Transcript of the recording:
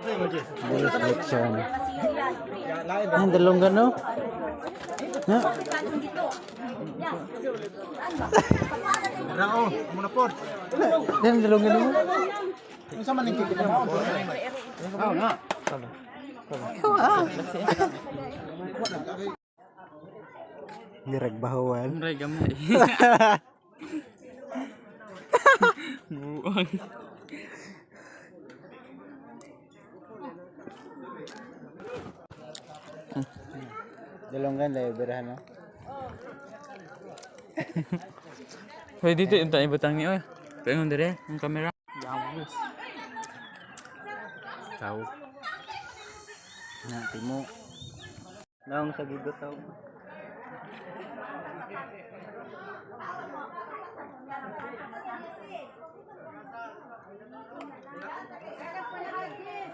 This lechon. Ang dalonggan, no? Na? Rao, amo na pod. Yan dalonggan mo. Unsa man ning kikita mo? Ah, na. Niragbahawan. Aray gamay. Buang. Dalonggan dahil berahan, no? Hoy, dito yung tayo butang ni oy. Paingon dire ang camera. Yawis. Tao. Na timo. Naong sa gigot tao.